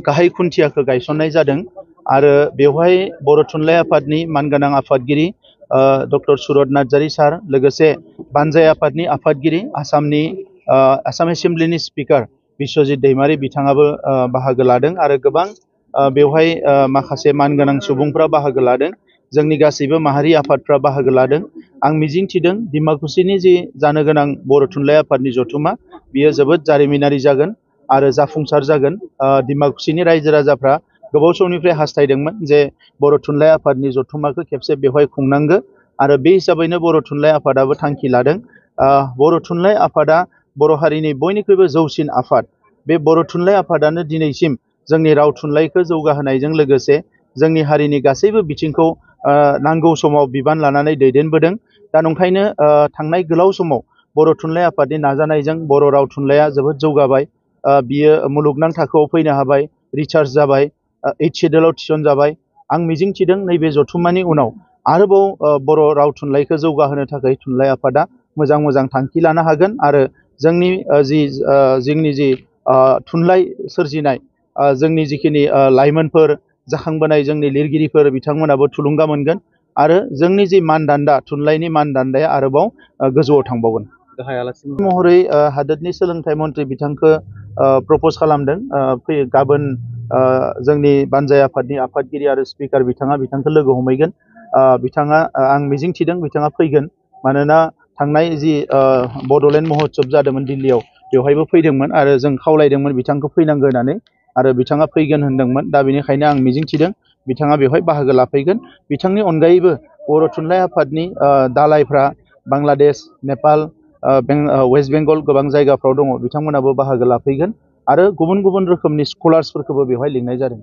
गाहाय खुन्थियाखौ गायसननाय जादों आरो बेवहाय बर' थुनलाइ आफादनि मानगोनां आफादगिरि डक्टर सुरत नार्जारी सार लोगोसे बानजाय आफादनि आफादगिरि आसाम एसेम्ब्लिनि स्पिकार बिश्वजित दैमारी बिथाङाबो बाहागो लादों आरो गोबां बेवहाय माखासे मानगोनां सुबुंफ्रा बाहागो लादों। जोंनि गासैबो माहारि आफादफ्रा बाहागो लादों। आं मिजिंथिदों डिमाकुसिनि जि जानो गोनां बर' थुनलाइ आफादनि जथुमा बियो जोबोद जारिमिनारि जागोन आरो जाफुंसार जागोन। डिमाकुसिनि रायजो राजाफ्रा गोबाव समनिफ्राय हास्थायदोंमोन जे बर' थुनलाइ आफादनि जथुमाखौ खेबसे बेवहाय खुंनांगौ आरो बे हिसाबैनो बर' थुनलाइ आफादाबो थांखि लादों। बर' थुनलाइ आफादा बर' हारिनि बयनिख्रुइबो जौसिन आफाद। बे बर' थुनलाइ आफादानो दिनैसिम जोंनि राव थुनलाइखौ जौगाहोनायजों लोगोसे जोंनि हारिनि गासैबो बिथिंखौ नांगौ समाव बिबान लानानै दैदेनबोदों। दा नंखायनो थांनाय गोलाव समाव बर' थुनलाइ आफादनि नाजानायजों बर' राव थुनलाइया जोबोद जौगाबाय। बियो मुलुगनां थाखोआव फैनो हाबाय, रिसार्च जाबाय, 8 सिडुलाव थिसनजाबाय। आं मिजिंथिदों नैबे जथुम्मानि उनाव आरोबाव बर' राव थुनलाइखौ जौगाहोनो थाखाय थुनलाइ आफादा मोजां मोजां थांखि लानो हागोन आरो जोंनि जि थुनलाइ सोरजिनाय जोंनि जिखिनि लाइमोनफोर जाखांबोनाय जोंनि लिरगिरिफोर बिथांमोनाबो थुलुंगा मोनगोन आरो जोंनि जि मानदान्दा थुनलाइनि मानदान्दाया आरोबाव गोजौआव थांबावगोन। गाहाय आलासि महरै हादोरनि सोलोंथाइ मन्थ्रि बिथांखौ प्रप'ज खालामदों। गाबोन जोंनि बानजाय आफादनि आफादगिरि आरो स्पिकार बिथांखौ लोगो हमहैगोन। बिथाङा आं मिजिंथिदों बिथाङा फैगोन, मानोना थांनाय जि बड'लेण्ड महत्सब जादोंमोन दिल्लीयाव बेवहायबो फैदोंमोन आरो जों खावलायदोंमोन बिथांखौ फैनांगौ होननानै आरो बिथाङा फैगोन होनदोंमोन। दा बेनिखायनो आं मिजिंथिदों बिथाङा बेवहाय बाहागो लाफैगोन। बिथांनि अनगायैबो बर' थुनलाइ आफादनि दालायफ्रा बांलादेश, नेपाल, वेस्ट बेंगल गोबां जायगाफ्राव दङ, बिथांमोनाबो बाहागो लाफैगोन आरो गुबुन गुबुन रोखोमनि स्कलार्सफोरखौबो बेवहाय लिंनाय जादों।